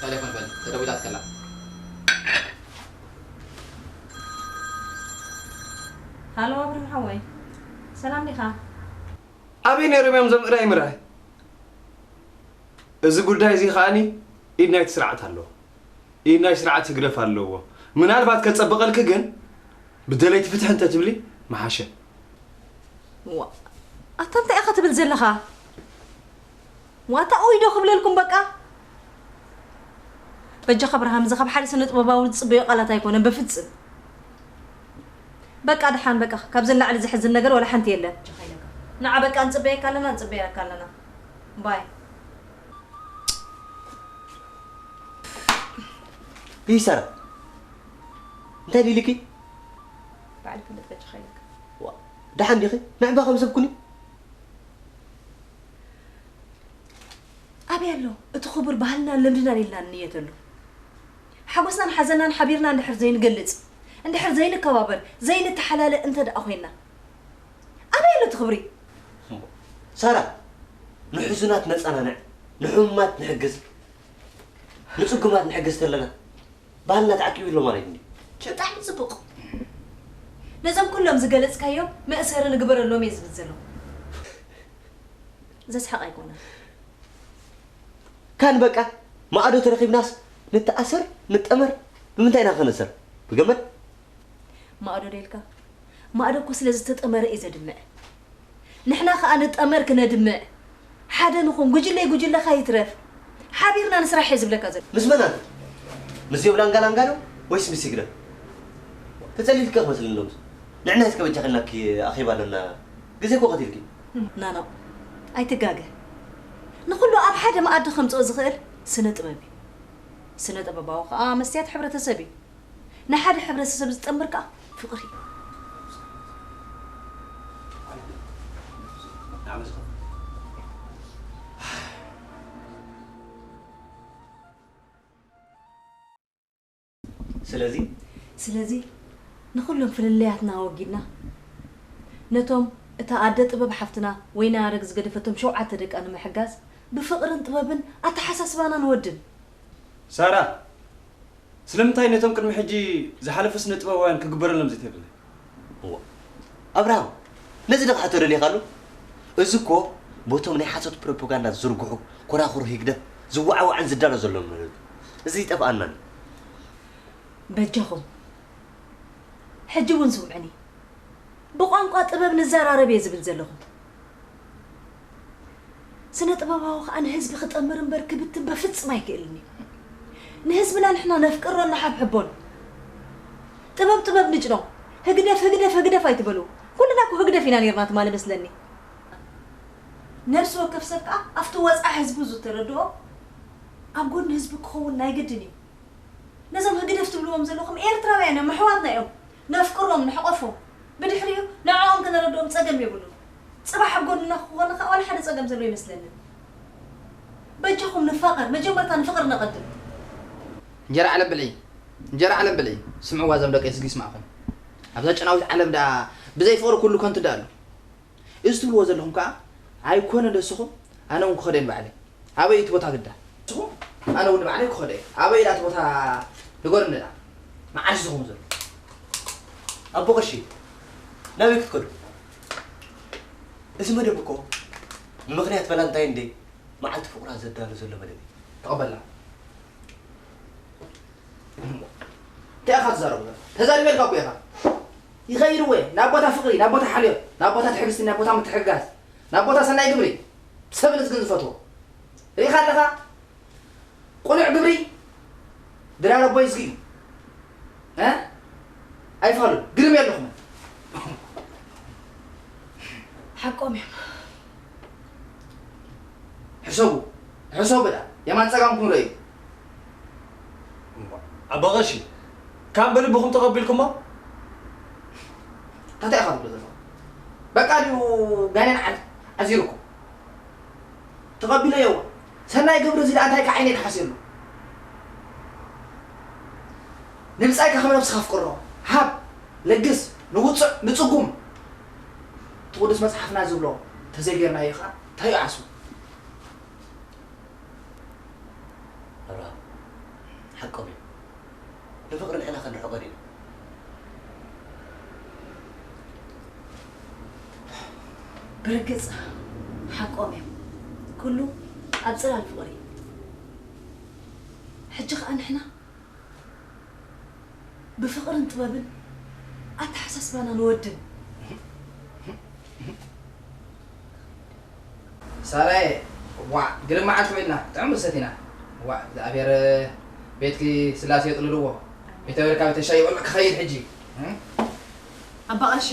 ቴሌፎን በል፣ ተደዊላትካ ኣላ። ሃሎ ኣብርሃም ሓወይ፣ ሰላም ዲኻ? ኣበይ ነይሮም እዮም እዞም እራይ ምራይ? እዚ ጉዳይ እዚ ከኣኒ ኢድ ናይቲ ስርዓት ኣለዎ። ኢድ ናይ ስርዓት ህግደፍ ኣለዎ። ምናልባት ከጸብቐልኪ ግን ብደለይቲ ፍትሒ እንተትብሊ ምሓሸ። ዋ ኣታ እንታይ ኢኻ ትብል ዘለኻ? ዋታ ኦይ ዶ ክብለልኩም በቃ። በጃኻ ኣብርሃም፣ እዚ ካብ ሓደ ስነ ጥበባዊ ዝጽበዮ ቃላት ኣይኮነን በፍጽም። በቃ ደሓን በቃ፣ ካብዚ ንላዕሊ ዘሕዝን ነገር ዋላ ሓንቲ የለን። ንዓ በቃ ንጽበየካ ኣለና፣ ንጽበየካ ኣለና። ባይ። ይሰራ እንታይ ሊልኪ ባዕሊ ፍልጥ በጃኻ ኢለካ። ደሓን ዲኺ ንዕባ ከም ሰብ ኩኒ ኣበይ ኣሎ እቲ ክቡር ባህልናን ልምድናን ኢልና ንንየተሉ? ሓጎስናን ሓዘናን ሓቢርና እንድሕር ዘይንገልጽ፣ እንድሕር ዘይንከባበር፣ ዘይንተሓላለ እንተ ደኣ ኮይንና፣ ኣበይ ኣሎ እቲ ክብሪ? ሳራ፣ ንሕዙናት ነጸናንዕ፣ ንሕሙማት ንሕግዝ፣ ንጽጉማት ንሕግዝ ተለና ባህልና ተዓቂቡ ኣሎ ማለት እንድዩ። ብጣዕሚ ጽቡቕ። ነዞም ኩሎም ዝገለጽካዮም መእሰሪ ንግበረሎም እየ ዝብል ዘለኹ። ዘስሕቕ ኣይኮነን። ካን በቃ ማዕዶ ተረኺብናስ ንተኣሰር ንጠመር ብምንታይ ኢና ክነሰር? ብገመድ? ማዕዶ ደልካ? ማዕዶ እኮ ስለ ዝተጠመረ እዩ ዘድምዕ። ንሕና ከኣ ንጠመር ክነድምዕ። ሓደ ንኹን፣ ጉጅለይ ጉጅለኻ ይትረፍ። ሓቢርና ንስራሕ እየ ዝብለካ ዘሎ። ምስ መን ኣንተ? ምስ ዮብላንጋ ላንጋ ዶ ወይስ ምስ ይግደል? ተጸሊልካ ክመስል እንዶምስ ንዕና እስከ በጃኺ ኢልናኪ ኣኼባ ኣለና ግዜ እኮ ቀቲልኪ። ናና ኣይትጋገ። ንኹሉ ኣብ ሓደ መኣዲ ከምጽኦ ዝኽእል ስነ ጥበብ እዩ። ስነ ጥበባዊ ከኣ መስትያት ሕብረተሰብ እዩ። ንሓደ ሕብረተሰብ ዝጠምር ከኣ ፍቕሪ እዩ። ስለዚ ስለዚ ንኹሎም ፍልልያትና ኣወጊድና ነቶም እታ ኣደ ጥበብ ሓፍትና ወይኒ ኣረግ ዝገደፈቶም ሸውዓተ ደቃ ንምሕጋዝ ብፍቕርን ጥበብን ኣተሓሳስባና ንወድን። ሳራ ስለምንታይ ነቶም ቅድሚ ሕጂ ዝሓለፉ ስነ ጥበባውያን ክግበረሎም ዘይተብለ? እዋ ኣብርሃም ነዚ ዶ ክሓቶ ደሊኻሉ? እዚ እኮ ቦቶም ናይ ሓሶት ፕሮፓጋንዳ ዝዝርግሑ ኮራኹር ህግደፍ ዝወዓወዐን ዝዳሎ ዘሎ መለሉ እዚ ይጠፍኣናን እዩ። በጃኹም ሕጂ እውን ስምዑኒ። ብቋንቋ ጥበብ ንዘራረብ እየ ዝብል ዘለኹ። ስነ ጥበባዊ ከኣ ንህዝቢ ክጠምር እምበር ክብትን በፍጽም ኣይክእልን እዩ። ንህዝብና ንሕና ነፍቅሮን ንሓብሕቦን። ጥበብ ጥበብ ንጭኖ። ህግደፍ ህግደፍ ህግደፍ ኣይትበሉ። ኩልና እኮ ህግደፍ ኢና ነርና ትማሊ መስለኒ። ነብሲ ወከፍ ሰብ ከኣ ኣብቲ ወጻ ህዝቡ ዝተረድኦ ኣብ ጎድኒ ህዝቢ ክኸውን ናይ ግድን እዩ። ነዞም ህግደፍ ትብልዎም ዘለኹም ኤርትራውያን እዮም፣ ኣሕዋትና እዮም። ነፍቅሮም፣ ንሕቆፎም። ብድሕሪኡ ንዕኦም ክነረድኦም ጸገም የብሉን። ጽባሕ ኣብ ጎድንና ክኾኑ ከኣ ዋላ ሓደ ጸገም ዘሎ ኣይመስለንን። በጃኹም ንፋቐር፣ መጀመርታ ንፍቕሪ ነቐድም። እንጀራ ዓለም ብልዒ፣ እንጀራ ዓለም ብልዒ። ስምዕዋ እዞም ደቀይ፣ ስግ ይስማዕኹም። ኣብዛ ጨናዊት ዓለም ደኣ ብዘይ ፍቕሪ ኩሉ ከንቱ ደኣ ኣሎ። እዚ ትብልዎ ዘለኹም ከኣ ኣይኮነ ደስኹም ኣነ እውን ክኸደ እየ ንባዕለይ። ኣበይ እቲ ቦታ ግዳ? ንስኹም ኣነ እውን ንባዕለይ ክኸደ እየ። ኣበይ ኢላ እቲ ቦታ ንገሩኒ ደኣ። መዓስ እዩ ዝኸውን ዘሎ? ኣቦ ቀሺ ናበይ ክትከዱ? እዚ መደብ እኮ ብምኽንያት ቫላንታይን ደይ መዓልቲ ፍቑራት ዘዳሉ ዘሎ መደብ እዩ። ተቐበላ። እንታይ ኢኻ ትዛረቡ? ተዛሪበልካ እኮ ኢኻ። ይኸይድ እወ ናብ ቦታ ፍቕሪ፣ ናብ ቦታ ሓልዮት፣ ናብ ቦታ ትዕግስቲ፣ ናብ ቦታ ምትሕግጋዝ፣ ናብ ቦታ ሰናይ ግብሪ፣ ሰብ ንዝግን ዝፈትዎ። ርኢኻ ኣለኻ? ቅኑዕ ግብሪ ድራር ኣቦይ ዝግዩ። እ? ኣይፋሉን። ግርም የለኹምን። ሓቆም እዮም። ሕሰቡ፣ ሕሰቡ ደኣ የማን ጸጋምኩም ረእዩ። ኣባ ቀሺ ካብ ብልብኹም ተቐቢልኩሞ? እንታይ ኢኻ ትብሎ ዘለኻ? በቃ ድዩ ጋኔን ዓል ዓዚሩኩም? ተቐቢለዮ እዋ ሰናይ ግብሪ እዚ ደኣ እንታይ ከ ዓይነይ ክሓስየሉ? ንብጻይካ ከም ነብስኻ ኣፍቅሮ፣ ሃብ፣ ለግስ፣ ንውጹዕ፣ ንጽጉም። እቲ ቅዱስ መጽሓፍና ዝብሎ ተዘይጌርናዮ ኸኣ እንታይ እዩ ዓስቡ? ኣብርሃም ሓቆም እዮም። ንፍቕሪ ንሕና ክንርሕቖ ዲና? ብርግጽ ሓቆም እዮም። ኩሉ ኣብ ጽላል ፍቕሪ እዩ። ሕጂ ኸኣ ንሕና ብፍቕርን ጥበብን ኣተሓሳስባና ንወድን። ሳራየ፣ ዋዕ፣ ግርም መዓልቲ ውዒልና፣ ጥዑም ርሰት ኢና። ዋዕ፣ እግዚኣብሔር ቤትኪ ስላሴ የጥልልዎ። ቤተ ወርካ ቤተ ሻሂ ይበልዑ ክኸይድ ሕጂ። እም? ኣባ ቀሺ፣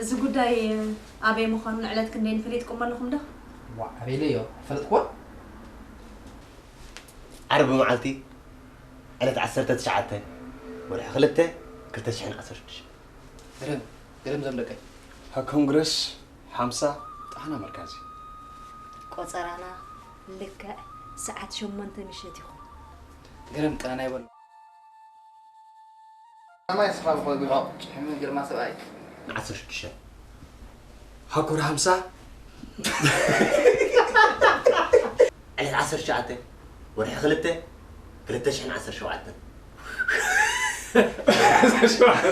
እዚ ጉዳይ ኣበይ ምዃኑን ዕለት ክንደይን ፈሊጥኩም ኣለኹም ዶ? ዋዕ፣ ኣበይ ኢለዮ? ፈለጥኩዎ? ዓርቢ መዓልቲ ዕለት ዓሰርተ ትሽዓተ ወርሒ ክልተ ክልተ ሽሕን ዓሰርተ ሽዱሽተ። ግርም፣ ግርም ዘም ደቀይ። ኮንግረስ ሓምሳ ጣና መርካዚ። ቆጸራና ልክዕ ሰዓት ሸሞንተ ምሸት ይኹን። ግርም ቀናና ይበሉ። ማይ ስኻ ብኾ ግርማ። ጭሕሚ ግርማ ሰብኣይ። ዓሰርተ ሽዱሽተ ሃኩር ሓምሳ ዕለት ዓሰርተ ትሽዓተ ወርሒ ክልተ ክልተ ሽሕን ዓሰርተ ሸውዓተን።